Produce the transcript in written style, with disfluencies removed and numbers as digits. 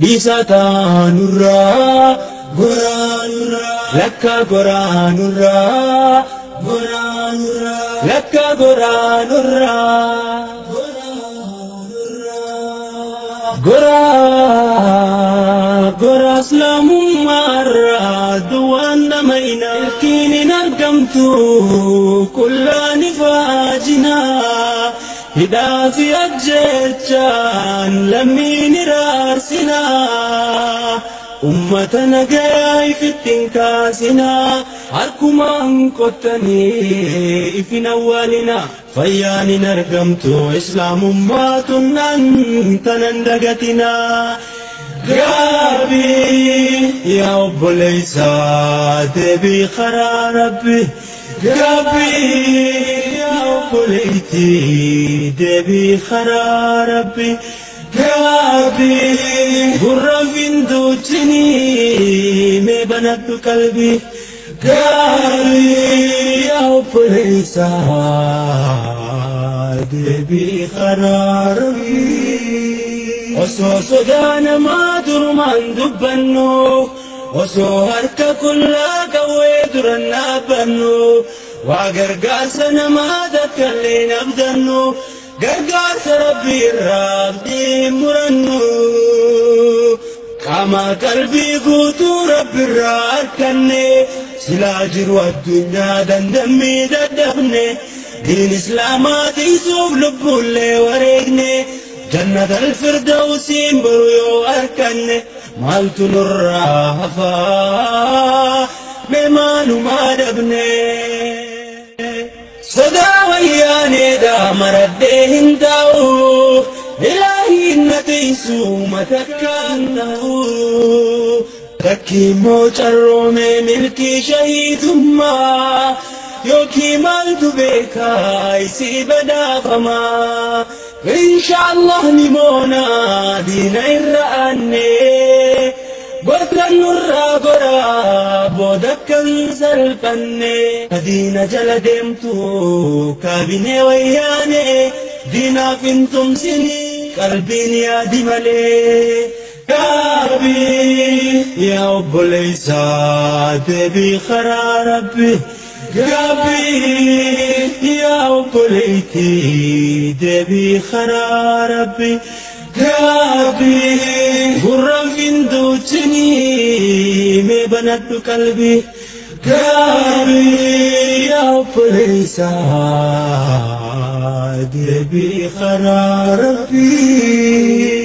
Dhiisaa nurraa goraa nurraa lakka goraa nurraa goraa nurraa lakka goraa nurraa goraa goraa islaamummaarraa duwwaan nama ina ilkiin hin argamtu qullaan ifaajinaa hidhaa fi ajjechaan lammiin iraarsinaa ummata nagayaa ifittiin kaasinaa harkumaan qottanii ifin awwaalinaa fayyaan hin argamtu islaamummaa tunnaan tanan dagatinaa. Gaabii yaa obboleessaa deebii karaa rabbi gaabii yaa obboleettii deebii karaa rabbi gaabii gurra finduuchinii mee banadhu qalbii gaabii yaa obboleessaa deebii karaa rabbi. Osoo sodaa namaa durumaan dubbannu osoo harka qullaa qawwee duran dhaabbannu waa gargaarsa namaa takkallee abdannu gargaarsa rabbii irraa abdii murannu qaama qalbii guutuu rabbi irraa arganne silaa jiru addunyaa dandammii dadhabne diin islaamaa tiisuuf lubbuullee wareegne. جنة الفردوس بريو أركن مالت نرافا بمان ما دبني صدا وياني دا مردهن داو إلهي نتيسو متكنو تكي موج الرومي ملكي شهيد ما يوكي مالت بيكا يسيب دافما إن شاء الله نمونا دينا إرأني قرطا نرى قرا بودكا سلفني دينا جل ديمتو كابيني وياني دينا فنتم سني قلبي يا دمالي قلبي يا أبو ليسا دبي خرا ربي Gaabii yaa obboleettii deebii karaa rabbi gaabii gurra finduuchinii mee banadhu qalbii gaabii yaa obboleessaa deebii karaa rabbii.